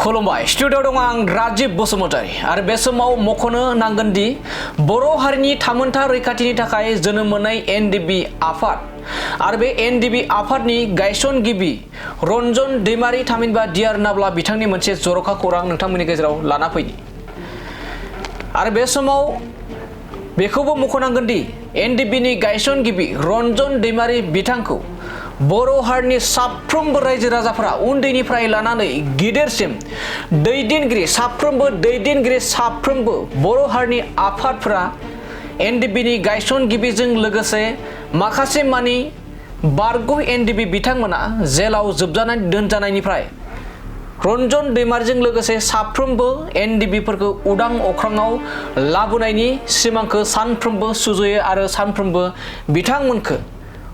खुलुमबाय स्टुडिअ दं आं राजिब बसुमतारी आरो बे समाव मख'नो नांगोन दि बर' हारिनि थामोनथा रैखाथिनि थाखाय जोनोम मोननाय एनडिबि आफाद आरो बे एनडिबि आफादनि गायसनगिरि रन्जन दैमारि थामहिनबा डिआर नाब्ला बिथांनि मोनसे जर'खा खौरां नोंथांमोननि गेजेराव लाना फैनि आरो बे समाव बेखौबो मख'नांगोन दि एनडिबिनि गायसनगिरि रन्जन दैमारि बिथांखौ बर' हारिनि साफ्रोमबो रायजो राजाफोरा उन्दैनिफ्राय लानानै गिदिरसिम साफ्रोमबो बर' हारिनि आफादफोरा एनडिबिनि गायसनगिरिजों लोगोसे माखासे मानि बारग' एनडिबि बिथांमोना जेलाव जोबजानाय दोनजानायनिफ्राय रन्जन दैमारिजों लोगोसे साफ्रोमबो एनडिबिफोरखौ उदां अख्राङाव लाबोनायनि सिमांखौ सानफ्रोमबो सुजुयो आरो सानफ्रोमबो बिथांमोनखौ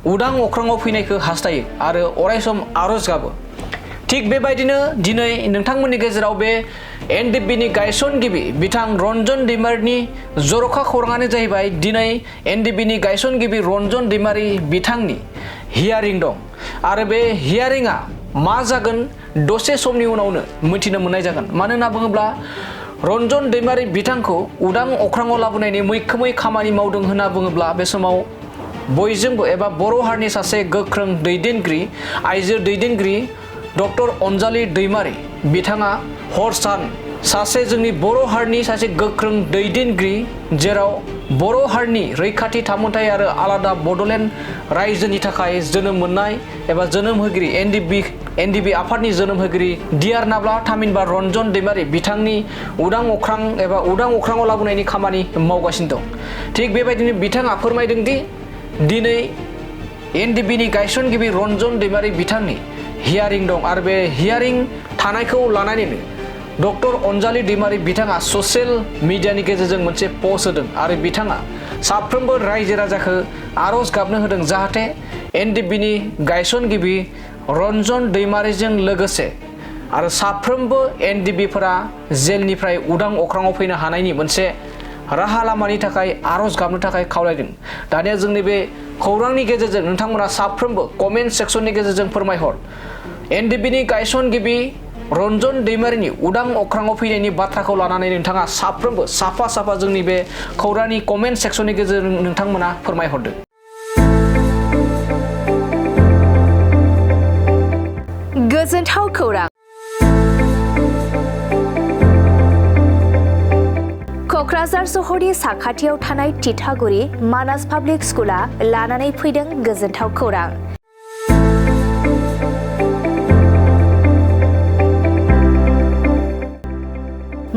उदां अख्राङाव फैनायखौ हास्थायो आरो अरायसम आरज गाबो। थिग बेबायदिनो दिनै नोंथांमोननि गेजेराव बे एनडिबिनि गायसनगिरि बिथां रन्जन दैमारिनि जर'खा खौराङानो जाहैबाय दिनै एनडिबिनि गायसनगिरि रन्जन दैमारि बिथांनि हियारिं दं आरो बे हियारिंआ मा जागोन दसे समनि उनावनो मिथिनो मोननाय जागोन। मानो होनना बुङोब्ला रन्जन दैमारि बिथांखौ उदां अख्राङाव लाबोनायनि मैखोमै खामानि मावदों होनना बुङोब्ला बे समाव बयजोंबो एबा बर' हारिनि सासे गोख्रों दैदेनगिरि आइजो दैदेनगिरि डक्टर अनजालि दैमारि बिथाङा हर सान सासे जोंनि बर' हारिनि सासे गोख्रों दैदेनगिरि जेराव बर' हारिनि रैखाथि थामोनथाय आरो आलादा बड'लेण्ड रायजोनि थाखाय जोनोम मोननाय एबा जोनोम होगिरि एनडिबि आफादनि जोनोम होगिरि डिआर नाब्ला थामहिनबा रन्जन दैमारि बिथांनि उदां अख्रां एबा उदां अख्राङाव लाबोनायनि खामानि मावगासिनो दं। थिग बेबायदिनो बिथाङा फोरमायदों दि दिनै एनडिबिनि गायसनगिरि रन्जन दैमारि बिथांनि हियारिं दं आरो बे हियारिं थानायखौ लानानैनो डक्टर अनजालि दैमारि बिथाङा ससियेल मिडियानि गेजेरजों मोनसे पस्ट होदों आरो बिथाङा साफ्रोमबो रायजो राजाखौ आरज गाबनो होदों जाहाथे एनडिबिनि गायसनगिरि रन्जन दैमारिजों लोगोसे आरो साफ्रोमबो एनडिबिफोरा जेलनिफ्राय उदां अख्राङाव फैनो हानायनि मोनसे राहा लामानि थाखाय आरज गाबनो थाखाय खावलायदों। दानिया जोंनि बे खौरांनि गेजेरजों नोंथांमोना साफ्रोमबो कमेन्ट सेक्सननि गेजेरजों फोरमायहर एनडिबिनि गायसनगिरि रन्जन दैमारिनि उदां अख्राङाव फैनायनि बाथ्राखौ लानानै नोंथाङा साफ्रोमबो साफा जोंनि बे खौरांनि कमेन्ट सेक्सननि गेजेरजों नोंथांमोना फोरमायहरदो। गोजोनथाव खौरां क'क्राझार सहरनि साखाथियाव थानाय तितागुरि मानास पाब्लिक स्कुला लानानै फैदों गोजोनथाव खौरां।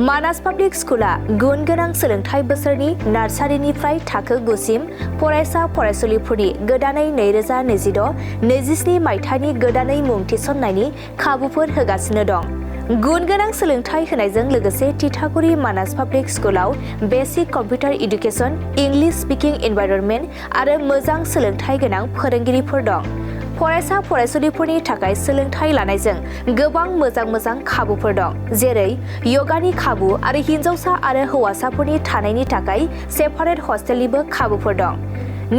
मानास पाब्लिक स्कुला गुन गोनां सोलोंथाइ बोसोरनि नार्सारिनिफ्राय थाखो 9 सिम फरायसा फरायसुलिफोरनि गोदानै 2026-27 मायथाइनि गोदानै मुं थिसननायनि खाबुफोर होगासिनो दं। गुन गोनां सोलोंथाइ होनायजों लोगोसे तितागुरि मानास पाब्लिक स्कुलाव basic computer education, English speaking environment आरो मोजां सोलोंथाइ गोनां फोरोंगिरिफोर दं। फरायसा फरायसुलिफोरनि थाखाय सोलोंथाइ लानायजों गोबां मोजां खाबुफोर दं जेरै यगानि खाबु आरो हिन्जावसा आरो हौवासाफोरनि थानायनि थाखाय सेपारेट हस्टेलनिबो खाबुफोर दं।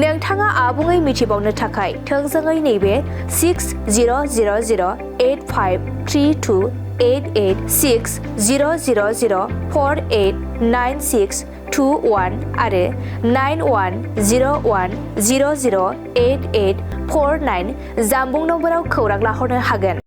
नोंथाङा आबुङै मिथिबावनो थाखाय थोंजोङै नैबे 600083286000489621 आरो 9101008849 जानबुं नम्बराव खौरां लाहरनो हागोन।